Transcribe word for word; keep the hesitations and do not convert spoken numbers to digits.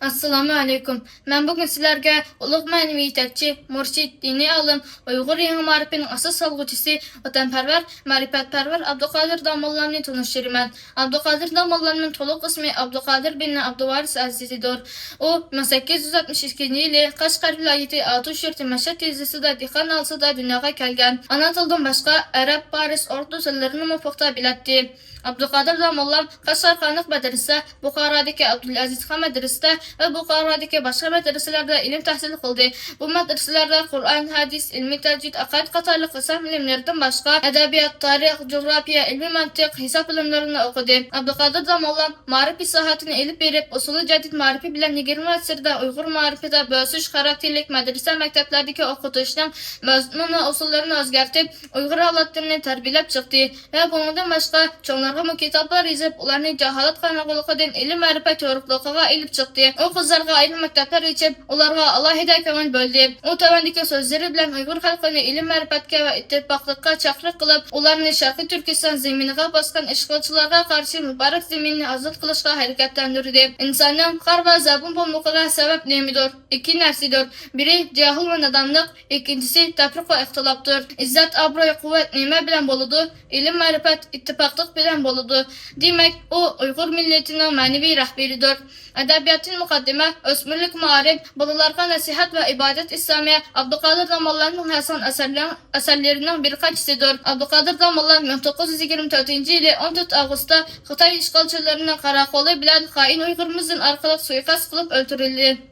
ئەسسالامۇ ئەلەيكۇم. مەن بۈگۈن سىلەرگە ئۇلۇغ مەنىۋى يېتەكچى، مۇرشىد، دىنىي ئالىم، ئۇيغۇر يېڭى مائارىپىنىڭ ئاساس سالغۇچىسى، ۋەتەنپەرۋەر، مەرىپەتپەرۋەر ئابدۇقادىر داموللامنى تونۇشتۇرىمەن. ئابدۇقادىر داموللامنىڭ تولۇق ئىسمى ئابدۇقادىر بىن ئابدۇۋارىس ئەزىزىدۇر. ئۇ مىڭ سەككىز يۈز ئاتمىش ئىككىنچى يىلى قەشقەر ۋىلايىتى ئاتۇش يۇرتى مەشەد يېزىسىدا دېھقان ناھىيىسىدا دۇنياغا كەلگەن. ئانا تىلدىن باشقا ئەرەب، پارس، ئوردۇ تىللىرىنىمۇ پۇختا بىلەتتى. ئابدۇقادىر داموللام قەشقەرخانلىق مەدرىسە، بۇخارادىكى ئابدۇلئەزىز خان مەدرىسىسىدە ۋە بۇخارادىكى باشقا مەدرىسىلەردە ئىلىم تەھسىل قىلدى. بۇ مەدرىسىلەردە قۇرئان، ھەدىس، ئىلمىي تەجۋىد، ئەقايىد قاتارلىق ئىسلام ئىلىملىرىدىن باشقا، ئەدەبىيات، تارىخ، جۇغراپىيە، ئىلمىي مەنتىق، ھېساب ئىلىملىرىنى ئوقۇدى. ئابدۇقادىر داموللام مائارىپ ئىسلاھاتىنى ئېلىپ بېرىپ، ئۇسۇلى جەدىد مائارىپى بىلەن يىگىرمىنچى ئەسىردە ئۇيغۇر مائارىپىدا بۆسۈش خاراكتېرلىك مەدرىسە، مەكتەپلەردىكى ئوقۇتۇشنىڭ مەزمۇن ۋە ئۇسۇللىرىنى ئۆزگەرتىپ، ئۇيغۇر ئەۋلادلىرىنى تەربىيەلەپ چىقتى ۋە بۇنىڭدىن باشقا، چوڭلارغىمۇ كىتابلار يېزىپ، ئۇلارنى جاھالەت قاراڭغۇلۇقىدىن ئىلىم-مەرىپەت يورۇقلۇقىغا ئېلىپ چىقتى. ئۇ قىزلارغا ئايرىم مەكتەپلەر ئېچىپ، ئۇلارغا ئالاھىدە كۆڭۈل بۆلدى. ئۇ تۆۋەندىكى سۆزلىرى بىلەن ئۇيغۇر خەلقىنى ئىلىم-مەرىپەتكە ۋە ئىتتىپاقلىققا چاقىرىق قىلىپ، ئۇلارنى شەرقىي تۈركىستان زېمىنىغا باسقان ئىشغالچىلارغا قارشى مۇبارەك زېمىننى ئازاد قىلىشقا ھەرىكەتلەندۈردى. ئىنساننىڭ خار ۋە زەبۇن بولمىقىغا سەۋەب نېمىدۇر؟ ئىككى نەرسىدۇر. بىرى جاھىل ۋە نادانلىق، ئىككىنچىسى تەپرىقە ۋە ئىختىلاپتۇر. ئىززەت، ئابرۇي، قۇۋۋەت نېمە بىلەن بولىدۇ؟ ئىلىم-مەرىپەت، ئىتتىپاقلىق بىلەن بولىدۇ. دېمەك، ئۇ ئۇيغۇر مىللىتىنىڭ مەنىۋى رەھبىرىدۇر. ئەدەبىياتتىن مۇقەددىمە، ئۆسمۈرلۈك مائارىپ، بالىلارغا نەسىھەت ۋە ئىبادەت ئىسلامى ئابدۇقادىر داموللانىڭ ھەسەن ئەسەرلىرىنىڭ، ئەسەرلىرىنىڭ بىر قانچىسىدۇر. ئابدۇقادىر داموللان مىڭ توققۇز يۈز يىگىرمە تۆتىنچى يىلى ئون تۆت ئاۋغۇستتا خىتاي ئىشغالچىلىرىنىڭ قاراقولى بىلەن خائىن ئۇيغۇر مۇزىن ئارقىلىق سۇيىقەست قىلىپ ئۆلتۈرۈلدى.